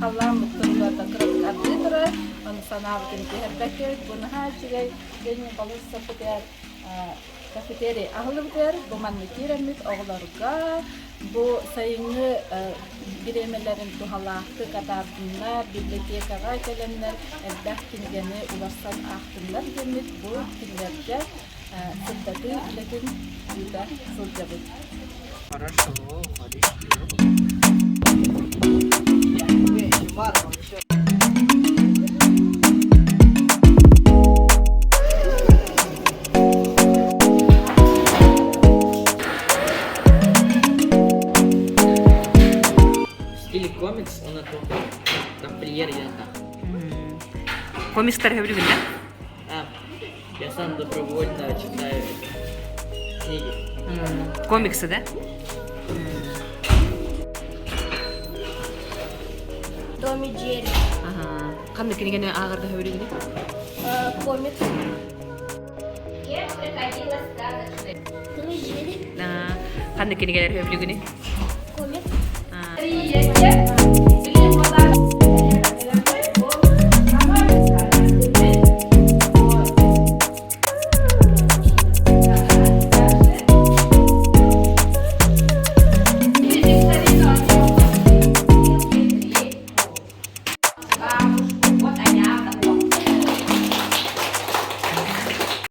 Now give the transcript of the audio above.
Халлаан туругата кыратык ардыы турар, ону санаабытын түһэрбэккэбит. Бу наһаа үчүгэй день болуоссаппытыгар кафетерий аһыллыбытыгар бу манна киирэммит оҕолорго бу сайыҥҥы бириэмэлэрин туһалаахтык атаардыннар, библиотекаҕа кэлэннэр элбэх кинигэни уларсан аахтыннар диэммит бу кинилэргэ сырдатыы үлэтин ыыта сылдьабыт. Хорошо, В стиле комикс он это тамплиер я так. Комикстар сөбүлүүгүн да? А, я сам добровольно читаю книги. Комиксы, да? Том и Джерри. Ага. Ханнык кинигэни ааҕарга сөбүлүүгүн? Комикс. Кем приходила сказочная? Том и Джерри. Ханнык кинигэлэр сөбүлүүгүн? Комикс. Приятель.